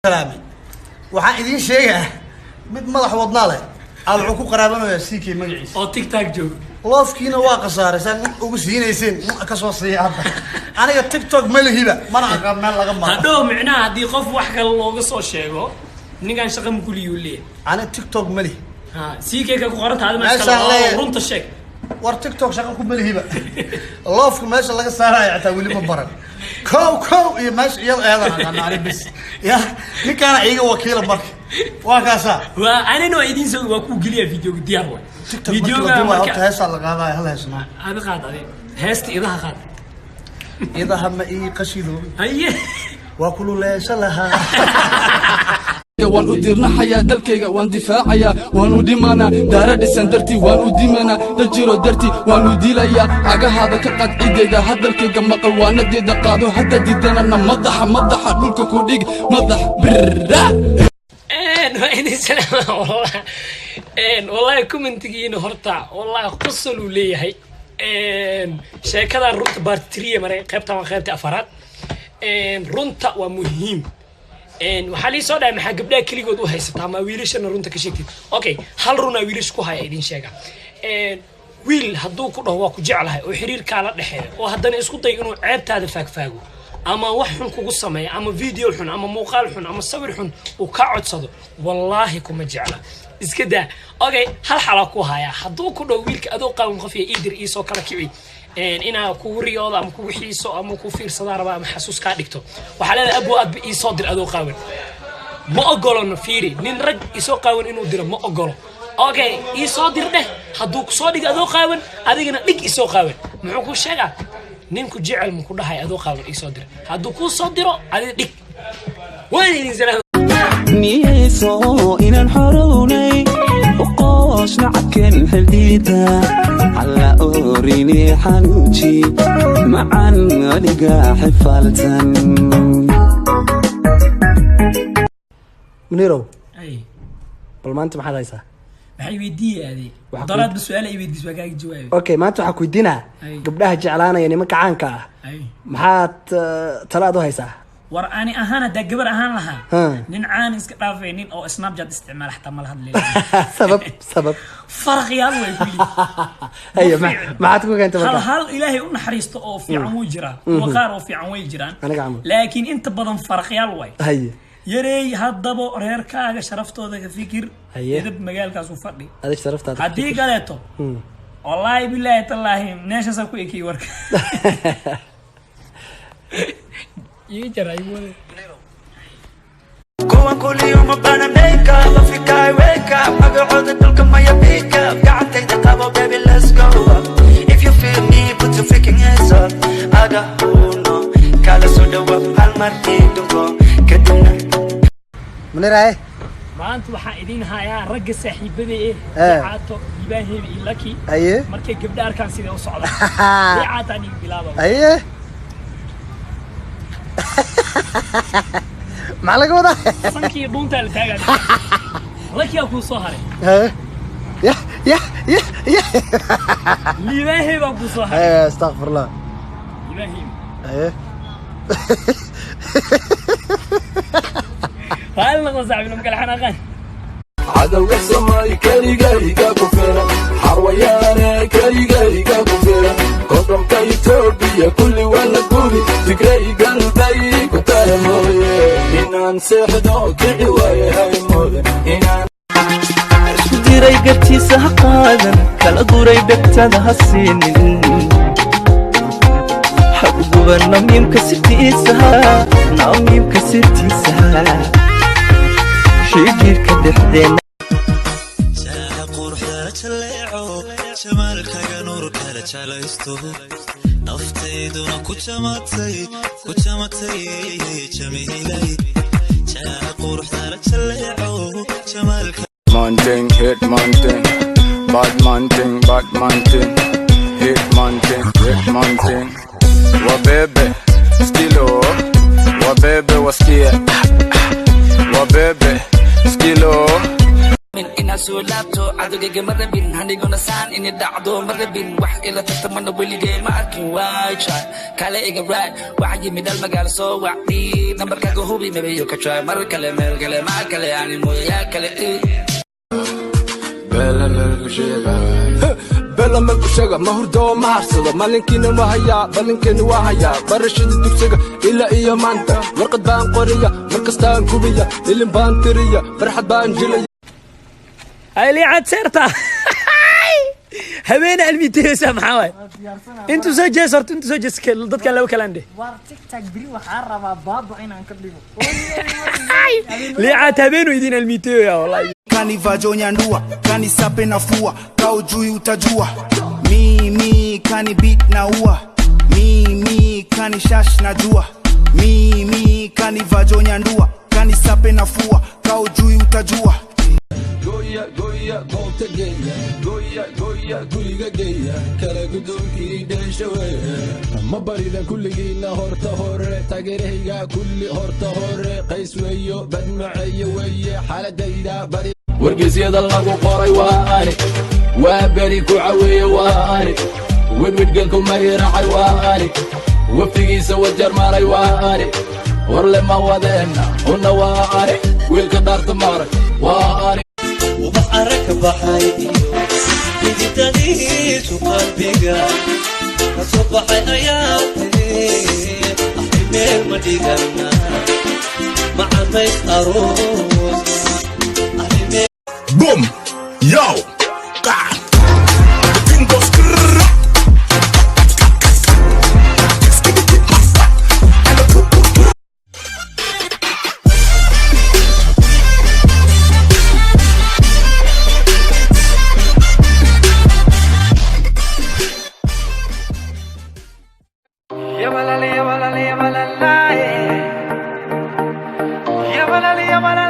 Salaamay. Waxaan idiin sheegaa, mid madax wadnaa leh aad wuxuu ku qaraabanayaa CK magaciisa oo TikTok joogo. Love-kiina waa khasaaray saan ugu siinayseen ka soo siiya. Hadda aniga TikTok ma lihiba, mana aqaan meel laga maro. Hadhow micnaha haddii qof wax kale looga soo sheego, ninkan shaqa makuliyuu leeyahay. Aniga TikTok ma lihi. Ha, CK ka ku qoranta adima. Meeshaan iskale runta sheeg. War, TikTok shaqa ku malihiba. Love-ka meesha laga saarayo xitaa weli ma baran. Kow kow iyo meesha iyada eedan aqaana ani bis ya ninkaana iiga wakiila. Marka waa kaasaa. Waa anina waa idiin soo, waa kuu geliya videoga, diyaar waay. TikTok markii la duubaayo horta heesaa la qaadaayo, hal heesnaa. Adi qaad, adi heesta idaha qaad. Idaha ma ii qashido. Haye. Waa kululeesha lahaa. Waan u dirnaxayaa dalkayga, waan difaacayaa, waan u dhimanaa daara dhisan dartii, waan u dimanaa dal jiro dartii, waan u dilayaa. Cagahaada ka qad ciddayda, hadalkayga maqal, waanadeeda qaado, hadda diidanana madaxa madaxa dhulka ku dhig, madax birra. Waa idin salaama. Wallahi wallahi commentigiina horta wallahi qosol uu leeyahay. Sheekadan runta part 3 maray, qaybtan waa qaybta afaraad. Runta waa muhiim. Waxaa lii soo dhahay, maxaa gabdhaha keligood u haysataa, ma wiilashana runta ka sheegtid? Okay, hal runaa wiilasha ku haya idin sheega. Wiil hadduu ku dhaho waa ku jeclahay oo xiriirkaa la dhexeeyo, oo haddana isku day inuu ceebtaada faagfaago ama wax xun kugu sameeyo ama video xun ama muuqaal xun ama sawir xun uu kaa codsado, wallaahi kuma jecla, iska daa. Okay, hal xalaa ku hayaa: hadduu ku dhaho wiilka adoo qaawan qof iyo iidir iisoo kala kici, inaa kugu riyoodo ama kugu xiiso ama ku fiirsadaa rabaa ama xasuus kaa dhigto, waxaa leedahay, abo adba iisoo dir adoo qaawan. Ma ogolono. Fiiri, nin rag isoo qaawan inuu diro ma ogolo. Okay, iisoo dir dheh. Hadduu kusoo dhigo adoo qaawan, adigana dhig isoo qaawan. Muxuu ku sheegaa? Ninku jecel ma ku dhahay adoo qaawan iisoo dir. Hadduu kuu soo diro, adiga dhig. Waan idin salaam. Niyeyso inaan xorownay, uqoosh nacabkeen xildiida halla orini, xanuuji macan aniga xifaaltan. Muniirow, ay bal maanta maxaad haysaa? Maxay weydiiyey adi? Waxaa dolaadba su-aal ay weydiis, waa kaaga jawaabay. Okay, maanta waxaa ku weydiinaa Ay. gabdhaha jeclaanaya nimanka caanka ah, ay maxaad talo aad u haysaa? War, ani ahaan haddaa gabar ahaan lahaa, nin caan iska dhaafay, nin oo Snapchat isticmaala xataa mala hadlay. Sabab, sabab? Faraqyaal way kulli. Haye, maxaad ku keentay hal marka? Hal ilaahay u naxariisto oo fiican wuu jiraa, kuwa qaar oo fiican way jiraan. Aniga camal. Laakiin inta badan faraqyaal way. Yareey haddaba, reerkaaga sharaftooda ka fikir. Haye. Edab magaalkaas u fadhi. Adig sharaftaada. Haddii kaleeto, wallaahi bilaahi tallaahi, meeshaasaa ku ekey warka iga jara igu wada. Kuwan kuliyuma bana make up, Africa I wake up, magacooda dhulka maya pick up, gacantayda qabo, baby, let's go up. If you feel me, put your freaking hands up. Aga huno kala soo dhawa, hal mar ii dhunko kadibna. Muniir, haye. Maanta waxaan idin hayaa ragga saaxiibada eh, Eh. Caato, Ibrahim iyo Lucky, markay gabdha arkaan sidee u socdaan. Caataan igu bilaaba. Haye, maxaa laga wadaa? Sankii dhuuntaa la taagaa. Lucky aa kuu soo haray. Haye, ya ya ya ya. Liibaahe baa kuu soo haray. Haye, astaqfirullah. Ibrahim. Haye. Raali noqo saaxiib, lama kala xanaaqaan. Cadowga Soomaali keligayga ku filan, xarwayaane keligayga ku filan, kodonka Itoobiya kulli waa la gubi, Tigray galbay ku tala mooye, inaan seexdo kici waaye haymoodan inaan Isku diray gartiisa ha qaadan, kala guray dhegtada ha siinin, haguguba namiimka sirtiisa, namiimka sirtiisa, xidhiirka dhexdeena. Jaaha quruxda jaleeco, jamaalkaga nuur kala jeclaysto, naftayduna ku jamatay, ku jamatay jamiilay. Jaaha quruxda jaleeco, jamaalka Man thing, hit man thing, bad man thing, bad man thing, hit man thing, hit man thing. Wabebe, skilo, wabebe wasikie, wabebe, skilo. Inaad Soo laabto cadowgayga ma rabin, aniguna saan inay dhacdo ma rabin. Wax ila tartamana weligay ma arkin. Waay try kale iga ride, waxa yimid hal magaalo soo wacdi. Nambarkaaga hubi, maybe you can try mar kale, meel kale, maa kale, ani mooyayaa kale. Bela meel ku sheega, ma hurdo, ma harsado, maalinkiina waa hayaa, balinkeena waa hayaa. Barashada dugsiga ilaa iyo maanta warqad baan qoriya, mar kastaan gubiya, ilin baan tiriya, farxad baan jilaya. Liicad seerta habeene almiteysa maxaa waay? Intuu soo jees horta, intuu soo jees dadkan laba kalaan dheh. War TikTok beri waxaa rabaa baaba inaan ka dhigo. Liicad habeenu idin almiteeya wallahi. Kanivajo nyandua, kanisape nafua, kaujui utajua. Mimi kani beat naua, mimi kani shash najua, mimi kanivajo nyandua, kanisape nafua, kaujui utajua. Gooya, gooya, goobta geeya, gooya, gooya, guriga geeya, kala gudoonkii dheesha weeye. Ma baridan kulligiina horta hore, taageerahayga kulli horta hore, qays weeyo, badmaceeyo weeye xaaladayda bari. Wargeysyada lagu qoray waa ani, waa beri ku caweeye waa ani, wedwedgelku mayracay waa ani, wafdigiisa wajar maray waa ani, warle ma wadeenna una waa ani, wiilka dhaarta maray waa ani. Ubax arag baxay iyo xididadiisu qalbiga ka soo baxay ayaa tiri axay meel ma dhigana macamays aroos. Boom! Yo! Ah! The thing goes grrrr. Skibidi and the poo poo poo. Yabalala, yabalala, yabalala, eh. Yabalala, yabalala.